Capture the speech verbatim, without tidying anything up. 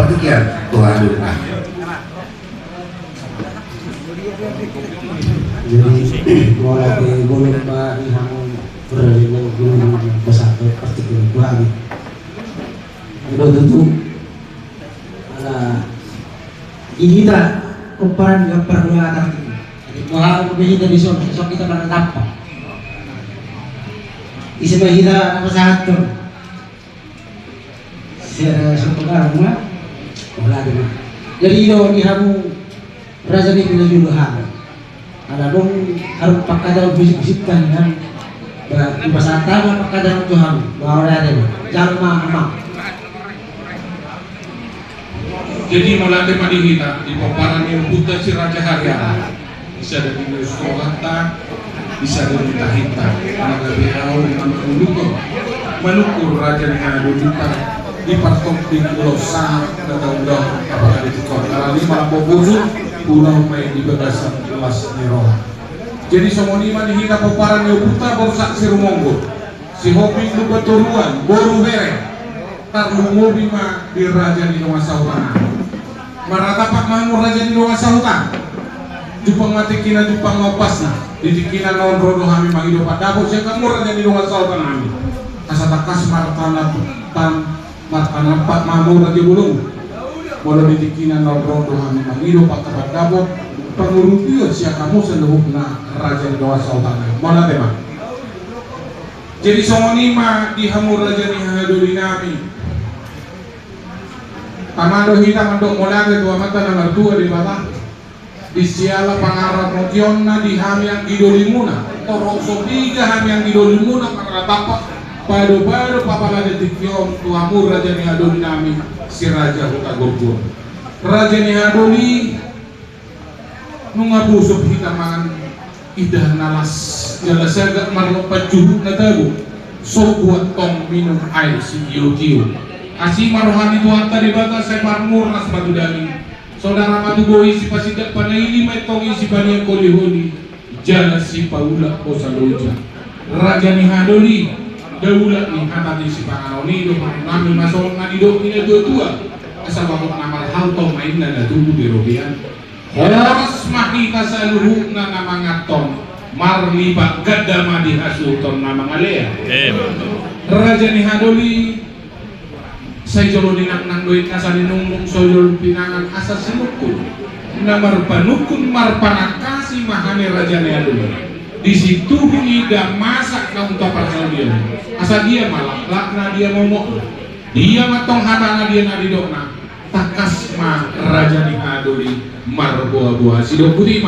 Sekian, Tuhan. Jadi, mauliate bolon ma di hamu, berlindung di rumah, bersatu, pasti kena kurangi. Aduh, tentu. Ala, di hita, pomparan, pomparan dua atas ini. Jadi, pomparan di hita di sana, besok kita mana nampak. Isi ma hita, apa sehat tuh? Sera soto garung ma. Ola de ma. Jadi do di hamu raja ni pina juga hamu. Ala dong harus pakada bisik-bisik kan kan. Ba di pasar tanah pakada tu hamu. Ba ola de ma. Jalma ma. Jadi mauliate ma di hita di pomparan ni ompunta si Raja Hariara. Di sada ni dos rohanta, di sada ni tahinta, na gabe au manungkun, manungkun raja ni hadolinta, di partop di pulau sa, na tahu dong, apakah di tikor karani malam bobosu, pulau mai di bagasan las ni roha. Jadi songon i ma di hita pomparan ni ompunta Borsak Sirumonggo, Sihombing Lumbantoruan, boru bere. Tarlumobi ma di raja ni dongan sahuta nami. Maratapak ma hamu raja ni dongan sahuta. Jumpang ma tingkina, jumpang ma ombasna. Di tingkina na on ro do hami mangido pandapot sian hamu raja ni dongan sahuta nami. Asa tangkas martanam, tan, martanam pat ma hamu raja bolon. Molo di tingkina na on ro do hami mangido pat pandapot, pangurupion sian hamu saluhutna raja ni dongan sahuta nami. Mauliate ma. Jadi songon i ma di hamu raja ni hahadoli nami. Tama do hita mandok mauliate tu Amanta na martua Debata. Di siala pangaramotionna di hami anggidolimuna. Torop so piga hami anggidolimuna maratapak. Pado-pado papala di tingki on tu hamu raja ni hahadoli nami si Raja Hutagorgor. Raja ni hahadoli. Nunga bosok hita mangan indahan na las, jala sagat marlompan juhut na tabo, so buat tong minum air sitiotio. Asi ma roha ni Tuhanta Debata sai marmuras ma tu daging, saudara ma tu bohi sipasindak panaili ma i tong i sipanian holiholi, jala sipaulak hosa loja. Raja ni hahadoli, daulak ni hata ni sipanganon i do hami ma songon na nidok ni na tua-tua, asa bagot na marhalto ma inna na tubu di robean. Horas ma hita saluhutna na manganhon, marlipat ganda ma di hasuhuton na mangalean. Raja ni hahadoli, sai jolo ninangnang do i na saninungnung, sai jolo pinangan asa sinungkun. Na marpanungkun marpanangkasi ma hami raja ni hahadoli. Di situhun i da masa na unta parsaulian. Asa dia ma laklakna, dia ma momokna. Dia ma tong hatana, dia na nidokna. Tangkas ma raja ni hahadoli marboa-boa sidok buti ma.